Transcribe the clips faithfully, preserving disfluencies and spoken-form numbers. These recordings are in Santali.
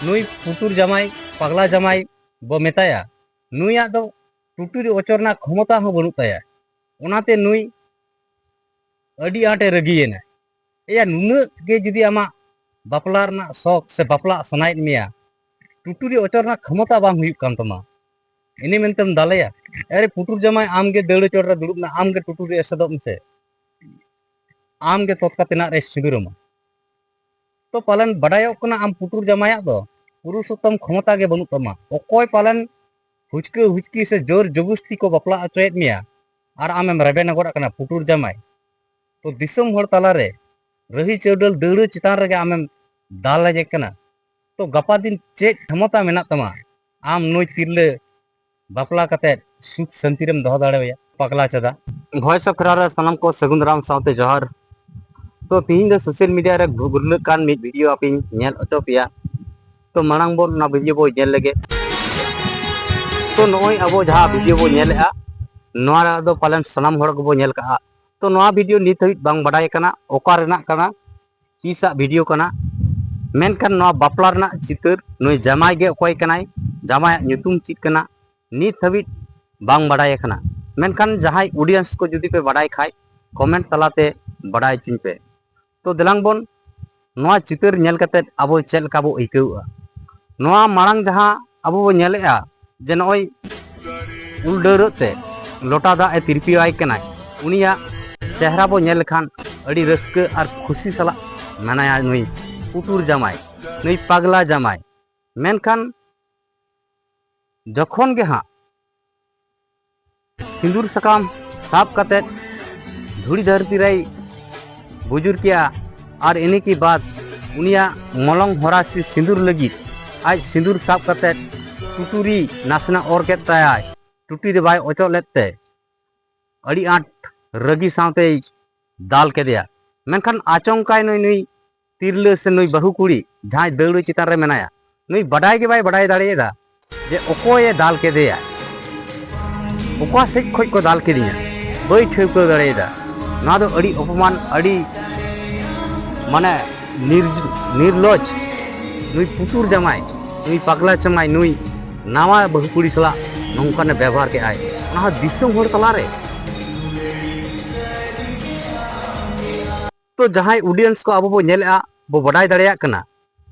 ᱱᱩᱭ ᱯᱩᱴᱩᱨ ᱡᱟᱢᱟᱭ, ᱯᱟᱜᱽᱞᱟ ᱡᱟᱢᱟᱭ ᱵᱚ ᱢᱮᱛᱟᱭᱟ, ᱱᱩᱭᱟᱜ ᱫᱚ ᱴᱩᱴᱩᱨᱤ ᱚᱪᱚᱨ ᱨᱮᱱᱟᱜ ᱠᱷᱚᱢᱚᱛᱟ ᱦᱚᱸ ᱵᱟᱹᱱᱩᱜ ᱛᱟᱭᱟ᱾ ᱚᱱᱟᱛᱮ ᱱᱩᱭ ᱟᱹᱰᱤ ᱟᱸᱴᱮ ᱨᱟᱹᱜᱤᱭᱮᱱᱟ᱾ ᱮᱭᱟ, ᱱᱩᱱᱟᱹᱜ ᱜᱮ ᱡᱩᱫᱤ ᱟᱢᱟᱜ ᱵᱟᱯᱞᱟ ᱨᱮᱱᱟᱜ ᱥᱚᱠ ᱥᱮ ᱵᱟᱯᱞᱟᱜ ᱥᱟᱱᱟᱭᱮᱫ ᱢᱮᱭᱟ, ᱴᱩᱴᱩᱨᱤ ᱚᱪᱚᱨ ᱨᱮᱱᱟᱜ ᱠᱷᱚᱢᱚᱛᱟ ᱵᱟᱝ ᱦᱩᱭᱩᱜ ᱠᱟᱱ ᱛᱟᱢᱟ, ᱤᱱᱟᱹ ᱢᱮᱱᱛᱮᱢ ᱫᱟᱞᱮᱭᱟ? ᱟᱨᱮ ᱯᱩᱴᱩᱨ ᱡᱟᱢᱟᱭ, ᱟᱢ ᱜᱮ ᱫᱟᱹᱲ ᱚᱪᱚᱨ ᱨᱮ ᱫᱩᱲᱩᱵ ᱢᱮ, ᱟᱢ ᱜᱮ ᱴᱩᱴᱩᱨᱤ ᱮᱥᱮᱫᱚᱜ ᱢᱮᱥᱮ, ᱟᱢ ᱜᱮ ᱛᱚᱛᱠᱟ ᱛᱮᱱᱟᱜ ᱨᱮ ᱥᱤᱸᱫᱩᱨ ᱟᱢᱟ᱾ ᱛᱚ ᱯᱟᱞᱮᱱ ᱵᱟᱰᱟᱭᱚᱜ ᱠᱟᱱᱟ ᱟᱢ ᱯᱩᱴᱩᱨ ᱡᱟᱢᱟᱭᱟᱜ ᱫᱚ ᱯᱩᱨᱩᱥᱳᱛᱛᱚᱢ ᱠᱷᱚᱢᱚᱛᱟ ᱜᱮ ᱵᱟᱹᱱᱩᱜ ᱛᱟᱢᱟ᱾ ᱚᱠᱚᱭ ᱯᱟᱞᱮᱱ ᱦᱩᱪᱠᱟᱹ ᱦᱩᱪᱠᱤ ᱥᱮ ᱡᱳᱨ ᱡᱚᱵᱚᱥᱛᱤ ᱠᱚ ᱵᱟᱯᱞᱟ ᱦᱚᱪᱚᱭᱮᱫ ᱢᱮᱭᱟ ᱟᱨ ᱟᱢᱮᱢ ᱨᱮᱵᱮᱱ ᱜᱚᱫ ᱟᱠᱟᱱᱟ ᱯᱩᱴᱩᱨ ᱡᱟᱢᱟᱭ᱾ ᱛᱚ ᱫᱤᱥᱚᱢ ᱦᱚᱲ ᱛᱟᱞᱟᱨᱮ ᱨᱟᱹᱦᱤ ᱪᱟᱹᱣᱰᱟᱹᱞ ᱫᱟᱹᱣᱲᱟᱹ ᱪᱮᱛᱟᱱ ᱨᱮᱜᱮ ᱟᱢᱮᱢ ᱫᱟᱞ ᱞᱮᱜᱮ ᱠᱟᱱᱟ᱾ ᱛᱚ ᱜᱟᱯᱟ ᱫᱤᱱ ᱪᱮᱫ ᱠᱷᱚᱢᱚᱛᱟ ᱢᱮᱱᱟᱜ ᱛᱟᱢᱟ ᱟᱢ ᱱᱩᱭ ᱛᱤᱨᱞᱟᱹ ᱵᱟᱯᱞᱟ ᱠᱟᱛᱮᱫ ᱥᱩᱠ ᱥᱟᱱᱛᱤ ᱨᱮᱢ ᱫᱚᱦᱚ ᱫᱟᱲᱮᱣᱟᱭᱟ? ᱯᱟᱜᱽᱞᱟ ᱪᱟᱫᱟ᱾ ᱵᱷᱚᱭᱮᱥ ᱚᱯᱷ ᱠᱷᱮᱨᱣᱟᱞ ᱨᱮ ᱥᱟᱱᱟᱢ ᱠᱚ ᱥᱟᱹᱜᱩᱱ ᱫᱟᱨᱟᱢ ᱥᱟᱶᱛᱮ ᱡᱚᱦᱟᱨ᱾ ᱛᱚ ᱛᱤᱦᱤᱧ ᱫᱚ ᱥᱳᱥᱟᱞ ᱢᱤᱰᱤᱭᱟ ᱨᱮ ᱜᱷᱩᱨᱞᱟᱹᱜ ᱠᱟᱱ ᱢᱤᱫ ᱵᱷᱤᱰᱤᱭᱳ ᱟᱯᱮᱧ ᱧᱮᱞ ᱦᱚᱪᱚ ᱯᱮᱭᱟ᱾ ᱛᱚ ᱢᱟᱲᱟᱝ ᱵᱚᱱ ᱚᱱᱟ ᱵᱷᱤᱰᱤᱭᱳ ᱵᱚ ᱧᱮᱞ ᱞᱮᱜᱮ᱾ ᱛᱚ ᱱᱚᱜᱼᱚᱭ ᱟᱵᱚ ᱡᱟᱦᱟᱸ ᱵᱷᱤᱰᱤᱭᱳ ᱵᱚ ᱧᱮᱞᱮᱜᱼᱟ, ᱱᱚᱣᱟ ᱫᱚ ᱯᱟᱞᱮᱱ ᱥᱟᱱᱟᱢ ᱦᱚᱲ ᱜᱮᱵᱚ ᱧᱮᱞ ᱠᱟᱜᱼᱟ᱾ ᱛᱚ ᱱᱚᱣᱟ ᱵᱷᱤᱰᱤᱭᱳ ᱱᱤᱛ ᱦᱟᱹᱵᱤᱡ ᱵᱟᱝ ᱵᱟᱰᱟᱭ ᱠᱟᱱᱟ ᱚᱠᱟ ᱨᱮᱱᱟᱜ ᱠᱟᱱᱟ, ᱛᱤᱥᱟᱜ ᱵᱷᱤᱰᱤᱭᱳ ᱠᱟᱱᱟ, ᱢᱮᱱᱠᱷᱟᱱ ᱱᱚᱣᱟ ᱵᱟᱯᱞᱟ ᱨᱮᱱᱟᱜ ᱪᱤᱛᱟᱹᱨ, ᱱᱩᱭ ᱡᱟᱢᱟᱭ ᱜᱮ ᱚᱠᱚᱭ ᱠᱟᱱᱟᱭ, ᱡᱟᱢᱟᱭᱟᱜ ᱧᱩᱛᱩᱢ ᱪᱮᱫ ᱠᱟᱱᱟ, ᱱᱤᱛ ᱦᱟᱹᱵᱤᱡ ᱵᱟᱝ ᱵᱟᱰᱟᱭ ᱟᱠᱟᱱᱟ᱾ ᱢᱮᱱᱠᱷᱟᱱ ᱡᱟᱦᱟᱸᱭ ᱚᱰᱤᱭᱮᱱᱥ ᱠᱚ ᱡᱩᱫᱤ ᱯᱮ ᱵᱟᱰᱟᱭ ᱠᱷᱟᱡ, ᱠᱚᱢᱮᱱᱴ ᱛᱟᱞᱟᱛᱮ ᱵᱟᱰᱟᱭ ᱦᱚᱪᱚᱧ ᱯᱮ᱾ ᱛᱚ ᱫᱮᱞᱟᱝ ᱵᱚᱱ ᱱᱚᱣᱟ ᱪᱤᱛᱟᱹᱨ ᱧᱮᱞ ᱠᱟᱛᱮᱫ ᱟᱵᱚ ᱪᱮᱫ ᱞᱮᱠᱟ ᱵᱚ ᱟᱹᱭᱠᱟᱹᱣᱟ᱾ ᱱᱚᱣᱟ ᱢᱟᱲᱟᱝ ᱡᱟᱦᱟᱸ ᱟᱵᱚ ᱵᱚ ᱧᱮᱞᱮᱜᱼᱟ ᱡᱮ ᱱᱚᱜᱼᱚᱭ ᱩᱞ ᱰᱟᱹᱣᱨᱟᱹᱜ ᱛᱮ ᱞᱚᱴᱟ ᱫᱟᱜ ᱮ ᱛᱤᱨᱯᱤᱣᱟᱭ ᱠᱟᱱᱟᱭ, ᱩᱱᱤᱭᱟᱜ ᱪᱮᱦᱨᱟ ᱵᱚ ᱧᱮᱞ ᱞᱮᱠᱷᱟᱱ ᱟᱹᱰᱤ ᱨᱟᱹᱥᱠᱟᱹ ᱟᱨ ᱠᱷᱩᱥᱤ ᱥᱟᱞᱟᱜ ᱢᱮᱱᱟᱭᱟ ᱱᱩᱭ ᱯᱩᱴᱩᱨ ᱡᱟᱢᱟᱭ, ᱱᱩᱭ ᱯᱟᱜᱽᱞᱟ ᱡᱟᱢᱟᱭ᱾ ᱢᱮᱱᱠᱷᱟᱱ ᱡᱚᱠᱷᱚᱱ ᱜᱮ ᱦᱟᱸᱜ ᱥᱤᱸᱫᱩᱨ ᱥᱟᱠᱟᱢ ᱥᱟᱵ ᱠᱟᱛᱮᱫ ᱫᱷᱩᱲᱤ ᱫᱷᱟᱹᱨᱛᱤ ᱨᱮᱭ ᱵᱩᱡᱩᱨ ᱠᱮᱜᱼᱟ, ᱟᱨ ᱤᱱᱟᱹ ᱠᱤ ᱵᱟᱫ ᱩᱱᱤᱭᱟᱜ ᱢᱚᱞᱚᱝ ᱦᱚᱨᱟᱥᱤ ᱥᱤᱸᱫᱩᱨ ᱞᱟᱹᱜᱤᱫ ᱟᱡ ᱥᱤᱸᱫᱩᱨ ᱥᱟᱵ ᱠᱟᱛᱮᱫ ᱴᱩᱴᱩᱨᱤ ᱱᱟᱥᱮᱱᱟᱜ ᱚᱨ ᱠᱮᱫ ᱛᱟᱭᱟᱭ᱾ ᱴᱩᱴᱩᱨᱤ ᱵᱟᱭ ᱚᱪᱚᱜ ᱞᱮᱫ ᱛᱮ ᱟᱹᱰᱤ ᱟᱸᱴ ᱨᱟᱹᱜᱤ ᱥᱟᱶᱛᱮᱭ ᱫᱟᱞ ᱠᱮᱫᱮᱭᱟ᱾ ᱢᱮᱱᱠᱷᱟᱱ ᱟᱪᱚᱝᱠᱟᱭ ᱱᱩᱭ, ᱱᱩᱭ ᱛᱤᱨᱞᱟᱹ ᱥᱮ ᱱᱩᱭ ᱵᱟᱹᱦᱩ ᱠᱩᱲᱤ ᱡᱟᱦᱟᱸᱭ ᱫᱟᱹᱣᱲᱟᱹ ᱪᱮᱛᱟᱱ ᱨᱮ ᱢᱮᱱᱟᱭᱟ, ᱱᱩᱭ ᱵᱟᱰᱟᱭ ᱜᱮ ᱵᱟᱭ ᱵᱟᱰᱟᱭ ᱫᱟᱲᱮᱭᱟᱫᱟ ᱡᱮ ᱚᱠᱚᱭᱮ ᱫᱟᱞ ᱠᱮᱫᱮᱭᱟ, ᱚᱠᱟ ᱥᱮᱡ ᱠᱷᱚᱡ ᱠᱚ ᱫᱟᱞ ᱠᱮᱫᱤᱧᱟ, ᱵᱟᱹᱧ ᱴᱷᱟᱹᱣᱠᱟᱹ ᱫᱟᱲᱮᱭᱟᱫᱟ᱾ ᱱᱚᱣᱟ ᱫᱚ ᱟᱹᱰᱤ ᱚᱯᱚᱢᱟᱱ, ᱟᱹᱰᱤ ᱢᱟᱱᱮ ᱱᱤᱨ-, ᱱᱤᱨᱞᱚᱡᱽ ᱱᱩᱭ ᱯᱩᱛᱩᱨ ᱡᱟᱢᱟᱭ, ᱱᱩᱭ ᱯᱟᱜᱽᱞᱟ ᱡᱟᱢᱟᱭ, ᱱᱩᱭ ᱱᱟᱣᱟ ᱵᱟᱹᱦᱩ ᱠᱩᱲᱤ ᱥᱟᱞᱟᱜ ᱱᱚᱝᱠᱟᱱᱮ ᱵᱮᱵᱚᱦᱟᱨ ᱠᱮᱫᱟᱭ, ᱚᱱᱟ ᱦᱚᱸ ᱫᱤᱥᱚᱢ ᱦᱚᱲ ᱛᱟᱞᱟᱨᱮ᱾ ᱛᱚ ᱡᱟᱦᱟᱸᱭ audience ᱠᱚ ᱟᱵᱚ ᱵᱚ ᱧᱮᱞᱮᱫᱼᱟ, ᱵᱚ ᱵᱟᱰᱟᱭ ᱫᱟᱲᱮᱭᱟᱜ ᱠᱟᱱᱟ,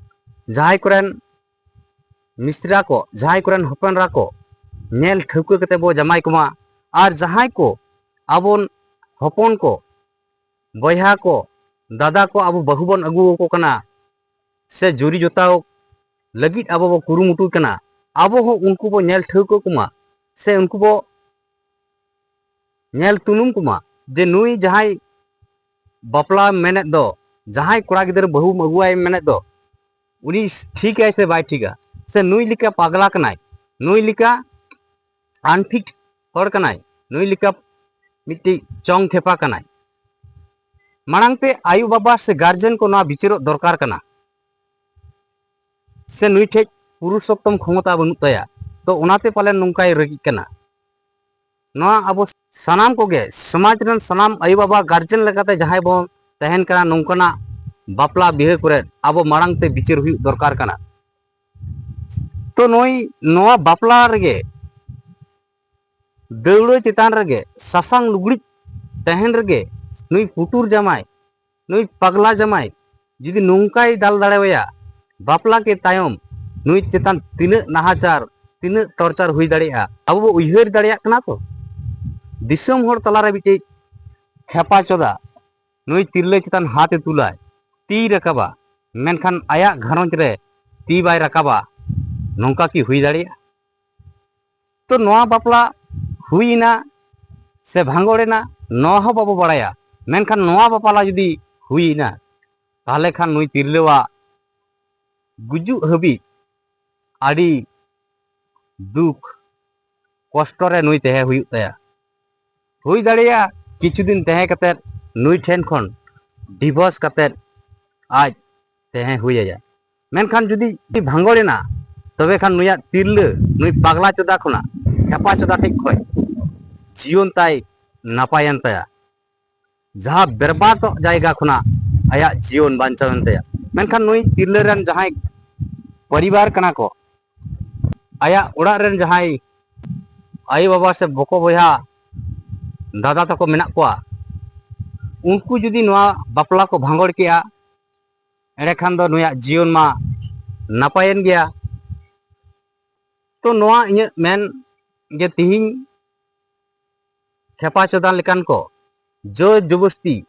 ᱡᱟᱦᱟᱸᱭ ᱠᱚᱨᱮᱱ ᱢᱤᱥᱨᱟ ᱠᱚ, ᱡᱟᱦᱟᱸᱭ ᱠᱚᱨᱮᱱ ᱦᱚᱯᱚᱱ ᱮᱨᱟ ᱠᱚ ᱧᱮᱞ ᱴᱷᱟᱹᱣᱠᱟᱹ ᱠᱟᱛᱮ ᱵᱚ ᱡᱟᱢᱟᱭ ᱠᱚᱢᱟ, ᱟᱨ ᱡᱟᱦᱟᱸᱭ ᱠᱚ ᱟᱵᱚ ᱦᱚᱯᱚᱱ ᱠᱚ, ᱵᱚᱭᱦᱟ ᱠᱚ, ᱫᱟᱫᱟ ᱠᱚ ᱟᱵᱚ ᱵᱟᱹᱦᱩ ᱵᱚᱱ ᱟᱹᱜᱩ ᱟᱠᱚ ᱠᱟᱱᱟ, ᱥᱮ ᱡᱩᱨᱤ ᱡᱚᱛᱟᱣ ᱞᱟᱹᱜᱤᱫ ᱟᱵᱚ ᱵᱚ ᱠᱩᱨᱩᱢᱩᱴᱩ ᱠᱟᱱᱟ, ᱟᱵᱚ ᱦᱚᱸ ᱩᱱᱠᱩ ᱵᱚ ᱧᱮᱞ ᱴᱷᱟᱹᱣᱠᱟᱹ ᱠᱚᱢᱟ, ᱥᱮ ᱩᱱᱠᱩ ᱵᱚ ᱧᱮᱞ ᱛᱩᱱᱩᱢ ᱠᱚᱢᱟ, ᱡᱮ ᱱᱩᱭ ᱡᱟᱦᱟᱸᱭ ᱵᱟᱯᱞᱟ ᱢᱮᱱᱮᱫ ᱫᱚ, ᱡᱟᱦᱟᱸᱭ ᱠᱚᱲᱟ ᱜᱤᱫᱽᱨᱟᱹ ᱵᱟᱹᱦᱩᱢ ᱟᱹᱜᱩᱣᱟᱭ ᱢᱮᱱᱮᱫ ᱫᱚ, ᱩᱱᱤ ᱴᱷᱤᱠᱟᱭ ᱥᱮ ᱵᱟᱭ ᱴᱷᱤᱠᱟ, ᱥᱮ ᱱᱩᱭ ᱞᱮᱠᱟ ᱯᱟᱜᱽᱞᱟ ᱠᱟᱱᱟᱭ, ᱱᱩᱭ ᱞᱮᱠᱟ unfit ᱦᱚᱲ ᱠᱟᱱᱟᱭ, ᱱᱩᱭ ᱞᱮᱠᱟ ᱢᱤᱫᱴᱤᱡ ᱪᱚᱝ ᱠᱷᱮᱯᱟ ᱠᱟᱱᱟᱭ᱾ ᱢᱟᱲᱟᱝ ᱛᱮ ᱟᱭᱳ ᱵᱟᱵᱟ ᱥᱮ ᱜᱟᱨᱡᱮᱱ ᱠᱚ ᱱᱚᱣᱟ ᱵᱤᱪᱟᱹᱨᱚᱜ ᱫᱚᱨᱠᱟᱨ ᱠᱟᱱᱟ, ᱥᱮ ᱱᱩᱭ ᱴᱷᱮᱡ ᱯᱩᱨᱩᱥᱳᱛᱛᱚᱢ ᱠᱷᱚᱢᱚᱛᱟ ᱵᱟᱹᱱᱩᱜ ᱛᱟᱭᱟ, ᱛᱚ ᱚᱱᱟᱛᱮ ᱯᱟᱞᱮᱱ ᱱᱚᱝᱠᱟᱭ ᱨᱟᱹᱜᱤᱜ ᱠᱟᱱᱟ᱾ ᱱᱚᱣᱟ ᱟᱵᱚ ᱥᱟᱱᱟᱢ ᱠᱚᱜᱮ, ᱥᱚᱢᱟᱡᱽ ᱨᱮᱱ ᱥᱟᱱᱟᱢ ᱟᱭᱳ ᱵᱟᱵᱟ, ᱜᱟᱨᱡᱮᱱ ᱞᱮᱠᱟᱛᱮ ᱡᱟᱦᱟᱸᱭ ᱵᱚᱱ ᱛᱟᱦᱮᱱ ᱠᱟᱱᱟ, ᱱᱚᱝᱠᱟᱱᱟᱜ ᱵᱟᱯᱞᱟ ᱵᱤᱦᱟᱹ ᱠᱚᱨᱮ ᱟᱵᱚ ᱢᱟᱲᱟᱝ ᱛᱮ ᱵᱤᱪᱟᱹᱨ ᱦᱩᱭᱩᱜ ᱫᱚᱨᱠᱟᱨ ᱠᱟᱱᱟ᱾ ᱛᱚ ᱱᱩᱭ ᱱᱚᱣᱟ ᱵᱟᱯᱞᱟ ᱨᱮᱜᱮ ᱫᱟᱹᱣᱲᱟᱹ ᱪᱮᱛᱟᱱ ᱨᱮᱜᱮ ᱥᱟᱥᱟᱝ ᱞᱩᱜᱽᱲᱤᱡ ᱛᱟᱦᱮᱱ ᱨᱮᱜᱮ ᱱᱩᱭ ᱯᱩᱴᱩᱨ ᱡᱟᱢᱟᱭ, ᱱᱩᱭ ᱯᱟᱜᱽᱞᱟ ᱡᱟᱢᱟᱭ ᱡᱩᱫᱤ ᱱᱚᱝᱠᱟᱭ ᱫᱟᱞ ᱫᱟᱲᱮᱣᱟᱭᱟ, ᱵᱟᱯᱞᱟ ᱠᱮ ᱛᱟᱭᱚᱢ ᱱᱩᱭ ᱪᱮᱛᱟᱱ ᱛᱤᱱᱟᱹᱜ ᱱᱟᱦᱟᱪᱟᱨ, ᱛᱤᱱᱟᱹᱜ ᱴᱚᱨᱪᱟᱨ ᱦᱩᱭ ᱫᱟᱲᱮᱭᱟᱜᱼᱟ, ᱟᱵᱚ ᱵᱚ ᱩᱭᱦᱟᱹᱨ ᱫᱟᱲᱮᱭᱟᱜ ᱠᱟᱱᱟ ᱛᱚ? ᱫᱤᱥᱚᱢ ᱦᱚᱲ ᱛᱟᱞᱟᱨᱮ ᱢᱤᱫᱴᱤᱡ ᱠᱷᱮᱯᱟ ᱪᱚᱫᱟ, ᱱᱩᱭ ᱛᱤᱨᱞᱟᱹ ᱪᱮᱛᱟᱱ ᱦᱟᱛ ᱮ ᱛᱩᱞᱟᱭ, ᱛᱤᱭ ᱨᱟᱠᱟᱵᱟ, ᱢᱮᱱᱠᱷᱟᱱ ᱟᱭᱟᱜ ᱜᱷᱟᱨᱚᱸᱡᱽ ᱨᱮ ᱛᱤ ᱵᱟᱭ ᱨᱟᱠᱟᱵᱟ, ᱱᱚᱝᱠᱟ ᱠᱤ ᱦᱩᱭ ᱫᱟᱲᱮᱭᱟᱜᱼᱟ? ᱛᱚ ᱱᱚᱣᱟ ᱵᱟᱯᱞᱟ ᱦᱩᱭᱮᱱᱟ ᱥᱮ ᱵᱷᱟᱸᱜᱚᱲᱮᱱᱟ, ᱱᱚᱣᱟ ᱦᱚᱸ ᱵᱟᱵᱚ ᱵᱟᱲᱟᱭᱟ᱾ ᱢᱮᱱᱠᱷᱟᱱ ᱱᱚᱣᱟ ᱵᱟᱯᱞᱟ ᱡᱩᱫᱤ ᱦᱩᱭᱮᱱᱟ, ᱛᱟᱦᱚᱞᱮ ᱠᱷᱟᱱ ᱱᱩᱭ ᱛᱤᱨᱞᱟᱹᱣᱟᱜ ᱜᱩᱡᱩᱜ ᱦᱟᱹᱵᱤᱡ ᱟᱹᱰᱤ ᱫᱩᱠ ᱠᱚᱥᱴᱚ ᱨᱮ ᱱᱩᱭ ᱛᱟᱦᱮᱸ ᱦᱩᱭᱩᱜ ᱛᱟᱭᱟ᱾ ᱦᱩᱭ ᱫᱟᱲᱮᱭᱟᱜᱼᱟ ᱠᱤᱪᱷᱩ ᱫᱤᱱ ᱛᱟᱦᱮᱸ ᱠᱟᱛᱮᱫ ᱱᱩᱭ ᱴᱷᱮᱱ ᱠᱷᱚᱱ ᱰᱤᱵᱷᱳᱨᱥ ᱠᱟᱛᱮᱫ ᱟᱡ ᱛᱟᱦᱮᱸ ᱦᱩᱭ ᱟᱭᱟ᱾ ᱢᱮᱱᱠᱷᱟᱱ ᱡᱩᱫᱤ ᱵᱷᱟᱸᱜᱚᱲ ᱮᱱᱟ, ᱛᱚᱵᱮ ᱠᱷᱟᱱ ᱱᱩᱭᱟᱜ ᱛᱤᱨᱞᱟᱹ, ᱱᱩᱭ ᱯᱟᱜᱽᱞᱟ ᱪᱚᱫᱟ ᱠᱷᱚᱱᱟᱜ ᱠᱷᱮᱯᱟ ᱪᱚᱫᱟ ᱴᱷᱮᱡ ᱠᱷᱚᱱ ᱡᱤᱭᱚᱱ ᱛᱟᱭ ᱱᱟᱯᱟᱭᱮᱱ ᱛᱟᱭᱟ, ᱡᱟᱦᱟᱸ ᱵᱮᱨᱵᱟᱫᱚᱜ ᱡᱟᱭᱜᱟ ᱠᱷᱚᱱᱟᱜ ᱟᱭᱟᱜ ᱡᱤᱭᱚᱱ ᱵᱟᱧᱪᱟᱣᱮᱱ ᱛᱟᱭᱟ᱾ ᱢᱮᱱᱠᱷᱟᱱ ᱱᱩᱭ ᱛᱤᱨᱞᱟᱹ ᱨᱮᱱ ᱡᱟᱦᱟᱸᱭ ᱯᱚᱨᱤᱵᱟᱨ ᱠᱟᱱᱟ ᱠᱚ, ᱟᱭᱟᱜ ᱚᱲᱟᱜ ᱨᱮᱱ ᱡᱟᱦᱟᱸᱭ ᱟᱭᱳ ᱵᱟᱵᱟ ᱥᱮ ᱵᱚᱠᱚ ᱵᱚᱭᱦᱟ, ᱫᱟᱫᱟ ᱛᱟᱠᱚ ᱢᱮᱱᱟᱜ ᱠᱚᱣᱟ, ᱩᱱᱠᱩ ᱡᱩᱫᱤ ᱱᱚᱣᱟ ᱵᱟᱯᱞᱟ ᱠᱚ ᱵᱷᱟᱸᱜᱚᱲ ᱠᱮᱜᱼᱟ, ᱮᱸᱰᱮᱠᱷᱟᱱ ᱫᱚ ᱱᱩᱭᱟᱜ ᱡᱤᱭᱚᱱ ᱢᱟ ᱱᱟᱯᱟᱭᱮᱱ ᱜᱮᱭᱟ᱾ ᱛᱚ ᱱᱚᱣᱟ ᱤᱧᱟᱹᱜ ᱢᱮᱱ ᱡᱮ ᱛᱤᱦᱤᱧ ᱠᱷᱮᱯᱟ ᱪᱚᱫᱟ ᱞᱮᱠᱟᱱ ᱠᱚ ᱡᱳᱨ ᱡᱚᱵᱚᱥᱛᱤ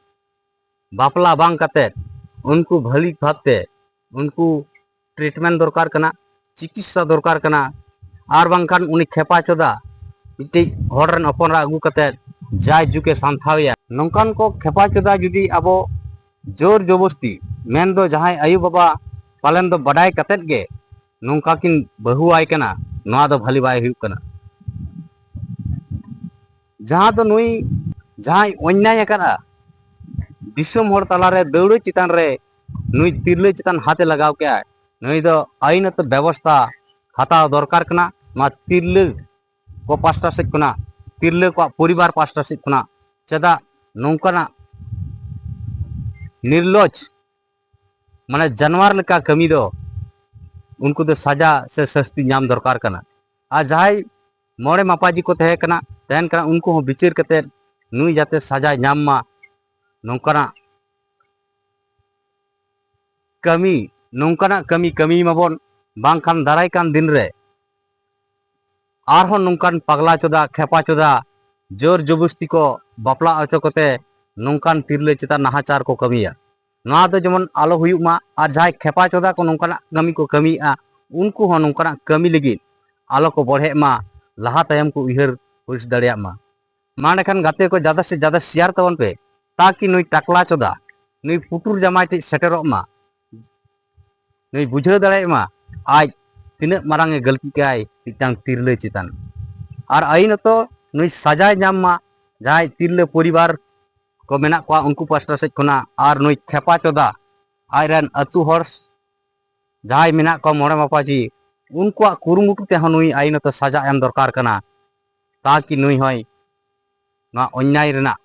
ᱵᱟᱯᱞᱟ ᱵᱟᱝ ᱠᱟᱛᱮ ᱩᱱᱠᱩ ᱵᱷᱟᱹᱞᱤ ᱵᱷᱟᱵᱽᱛᱮ ᱩᱱᱠᱩ ᱴᱨᱤᱴᱢᱮᱱᱴ ᱫᱚᱨᱠᱟᱨ ᱠᱟᱱᱟ, ᱪᱤᱠᱤᱛᱥᱟ ᱫᱚᱨᱠᱟᱨ ᱠᱟᱱᱟ, ᱟᱨ ᱵᱟᱝᱠᱷᱟᱱ ᱩᱱᱤ ᱠᱷᱮᱯᱟ ᱪᱚᱫᱟ ᱢᱤᱫᱴᱤᱡ ᱦᱚᱲ ᱨᱮᱱ ᱦᱚᱯᱚᱱ ᱮᱨᱟ ᱟᱹᱜᱩ ᱠᱟᱛᱮ ᱡᱟᱭ ᱡᱩᱜᱽ ᱮ ᱥᱟᱱᱛᱷᱟᱣ ᱮᱭᱟ᱾ ᱱᱚᱝᱠᱟᱱ ᱠᱚ ᱠᱷᱮᱯᱟ ᱪᱚᱫᱟ ᱡᱩᱫᱤ ᱟᱵᱚ ᱡᱳᱨ ᱡᱚᱵᱚᱥᱛᱤ, ᱢᱮᱱᱫᱚ ᱡᱟᱦᱟᱸᱭ ᱟᱭᱳ ᱵᱟᱵᱟ ᱯᱟᱞᱮᱱ ᱫᱚ ᱵᱟᱰᱟᱭ ᱠᱟᱛᱮᱫ ᱜᱮ ᱱᱚᱝᱠᱟ ᱠᱤᱱ ᱵᱟᱹᱦᱩ ᱟᱭ ᱠᱟᱱᱟ, ᱱᱚᱣᱟ ᱫᱚ ᱵᱷᱟᱹᱞᱤ ᱵᱟᱭ ᱦᱩᱭᱩᱜ ᱠᱟᱱᱟ᱾ ᱡᱟᱦᱟᱸ ᱫᱚ ᱱᱩᱭ ᱡᱟᱦᱟᱸᱭ ᱚᱱᱱᱭᱟᱭ ᱟᱠᱟᱫᱼᱟ, ᱫᱤᱥᱚᱢ ᱦᱚᱲ ᱛᱟᱞᱟᱨᱮ ᱫᱟᱹᱣᱲᱟᱹ ᱪᱮᱛᱟᱱ ᱨᱮ ᱱᱩᱭ ᱛᱤᱨᱞᱟᱹ ᱪᱮᱛᱟᱱ ᱦᱟᱛ ᱮ ᱞᱟᱜᱟᱣ ᱠᱮᱜᱼᱟᱭ, ᱱᱩᱭ ᱫᱚ ᱟᱹᱭᱤᱱᱚᱛᱚ ᱵᱮᱵᱚᱥᱛᱷᱟ ᱦᱟᱛᱟᱣ ᱫᱚᱨᱠᱟᱨ ᱠᱟᱱᱟ᱾ ᱱᱚᱣᱟ ᱛᱤᱨᱞᱟᱹ ᱠᱚ ᱯᱟᱥᱴᱟ ᱥᱮᱫ ᱠᱷᱚᱱᱟᱜ, ᱛᱤᱨᱞᱟᱹ ᱠᱚᱣᱟᱜ ᱯᱚᱨᱤᱵᱟᱨ ᱯᱟᱥᱴᱟ ᱥᱮᱫ ᱠᱷᱚᱱᱟᱜ ᱪᱮᱫᱟᱜ ᱱᱚᱝᱠᱟᱱᱟᱜ ᱱᱤᱨᱞᱚᱡᱽ, ᱢᱟᱱᱮ ᱡᱟᱱᱣᱟᱨ ᱞᱮᱠᱟ ᱠᱟᱹᱢᱤ ᱫᱚ ᱩᱱᱠᱩ ᱫᱚ ᱥᱟᱡᱟ ᱥᱮ ᱥᱟᱹᱥᱛᱤ ᱧᱟᱢ ᱫᱚᱨᱠᱟᱨ ᱠᱟᱱᱟ᱾ ᱟᱨ ᱡᱟᱦᱟᱸᱭ ᱢᱚᱬᱮ ᱢᱟᱯᱟᱡᱤ ᱠᱚ ᱛᱟᱦᱮᱸ ᱠᱟᱱᱟ, ᱛᱟᱦᱮᱱ ᱠᱟᱱᱟ, ᱩᱱᱠᱩ ᱦᱚᱸ ᱵᱤᱪᱟᱹᱨ ᱠᱟᱛᱮᱫ ᱱᱩᱭ ᱡᱟᱛᱮ ᱥᱟᱡᱟᱭ ᱧᱟᱢ ᱢᱟ, ᱱᱚᱝᱠᱟᱱᱟᱜ ᱠᱟᱹᱢᱤ, ᱱᱚᱝᱠᱟᱱᱟᱜ ᱠᱟᱹᱢᱤ ᱠᱟᱹᱢᱤ ᱢᱟᱵᱚᱱ, ᱵᱟᱝᱠᱷᱟᱱ ᱫᱟᱨᱟᱭ ᱠᱟᱱ ᱫᱤᱱ ᱨᱮ ᱟᱨᱦᱚᱸ ᱱᱚᱝᱠᱟᱱ ᱯᱟᱜᱽᱞᱟ ᱪᱚᱫᱟ, ᱠᱷᱮᱯᱟ ᱪᱚᱫᱟ, ᱡᱳᱨ ᱡᱚᱵᱚᱥᱛᱤ ᱠᱚ ᱵᱟᱯᱞᱟ ᱦᱚᱪᱚ ᱠᱚᱛᱮ ᱱᱚᱝᱠᱟᱱ ᱛᱤᱨᱞᱟᱹ ᱪᱮᱛᱟᱱ ᱱᱟᱦᱟᱪᱟᱨ ᱠᱚ ᱠᱟᱹᱢᱤᱭᱟ᱾ ᱱᱚᱣᱟ ᱫᱚ ᱡᱮᱢᱚᱱ ᱟᱞᱚ ᱦᱩᱭᱩᱜ ᱢᱟ, ᱟᱨ ᱡᱟᱦᱟᱸᱭ ᱠᱷᱮᱯᱟ ᱪᱚᱫᱟ ᱠᱚ ᱱᱚᱝᱠᱟᱱᱟᱜ ᱠᱟᱹᱢᱤ ᱠᱚ ᱠᱟᱹᱢᱤᱭᱮᱫᱼᱟ, ᱩᱱᱠᱩ ᱦᱚᱸ ᱱᱚᱝᱠᱟᱱᱟᱜ ᱠᱟᱹᱢᱤ ᱞᱟᱹᱜᱤᱫ ᱟᱞᱚ ᱠᱚ ᱵᱚᱲᱦᱮᱜ ᱢᱟ, ᱞᱟᱦᱟ ᱛᱟᱭᱚᱢ ᱠᱚ ᱩᱭᱦᱟᱹᱨ ᱦᱩᱥ ᱫᱟᱲᱮᱭᱟᱜ ᱢᱟ᱾ ᱢᱟ ᱮᱸᱰᱮᱠᱷᱟᱱ ᱜᱟᱛᱮ ᱠᱚ ᱡᱟᱫᱟ ᱥᱮ ᱡᱟᱫᱟ ᱥᱮᱭᱟᱨ ᱛᱟᱵᱚᱱ ᱯᱮ, ᱛᱟᱠᱤ ᱱᱩᱭ ᱴᱟᱠᱞᱟ ᱪᱚᱫᱟ, ᱱᱩᱭ ᱯᱩᱴᱩᱨ ᱡᱟᱢᱟᱭ ᱴᱷᱮᱡ ᱥᱮᱴᱮᱨᱚᱜ ᱢᱟ, ᱱᱩᱭ ᱵᱩᱡᱷᱟᱹᱣ ᱫᱟᱲᱮᱭᱟᱜ ᱢᱟ ᱟᱡ ᱛᱤᱱᱟᱹᱜ ᱢᱟᱨᱟᱝ ᱮ ᱜᱟᱹᱞᱛᱤ ᱠᱟᱭ ᱢᱤᱫᱴᱟᱝ ᱛᱤᱨᱞᱟᱹ ᱪᱮᱛᱟᱱ᱾ ᱟᱨ ᱟᱹᱭᱤᱱᱚᱛᱚ ᱱᱩᱭ ᱥᱟᱡᱟᱭ ᱧᱟᱢ ᱢᱟ, ᱡᱟᱦᱟᱸᱭ ᱛᱤᱨᱞᱟᱹ ᱯᱚᱨᱤᱵᱟᱨ ᱠᱚ ᱢᱮᱱᱟᱜ ᱠᱚᱣᱟ ᱩᱱᱠᱩ ᱯᱟᱥᱴᱟ ᱥᱮᱫ ᱠᱷᱚᱱᱟᱜ, ᱟᱨ ᱱᱩᱭ ᱠᱷᱮᱯᱟ ᱪᱚᱫᱟ ᱟᱡᱨᱮᱱ ᱟᱹᱛᱩ ᱦᱚᱲ ᱡᱟᱦᱟᱸᱭ ᱢᱮᱱᱟᱜ ᱠᱚᱣᱟ ᱢᱚᱬᱮ ᱢᱟᱯᱟᱡᱤ, ᱩᱱᱠᱩᱣᱟᱜ ᱠᱩᱨᱩᱢᱩᱴᱩ ᱛᱮᱦᱚᱸ ᱱᱩᱭ ᱟᱹᱭᱤᱱᱚᱛᱚ ᱥᱟᱡᱟ ᱮᱢ ᱫᱚᱨᱠᱟᱨ ᱠᱟᱱᱟ, ᱛᱟᱠᱤ ᱱᱩᱭ ᱦᱚᱸᱭ ᱱᱚᱣᱟ ᱚᱱᱱᱭᱟᱭ ᱨᱮᱱᱟᱜ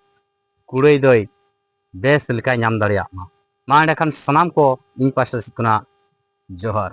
ᱠᱩᱲᱟᱹᱭ ᱫᱚᱭ ᱵᱮᱥ ᱞᱮᱠᱟᱭ ᱧᱟᱢ ᱫᱟᱲᱮᱭᱟᱜ ᱢᱟ᱾ ᱢᱟ ᱮᱸᱰᱮᱠᱷᱟᱱ ᱥᱟᱱᱟᱢ ᱠᱚ ᱤᱧ ᱯᱟᱥᱴᱟ ᱥᱮᱫ ᱠᱷᱚᱱᱟᱜ ᱡᱚᱦᱟᱨ᱾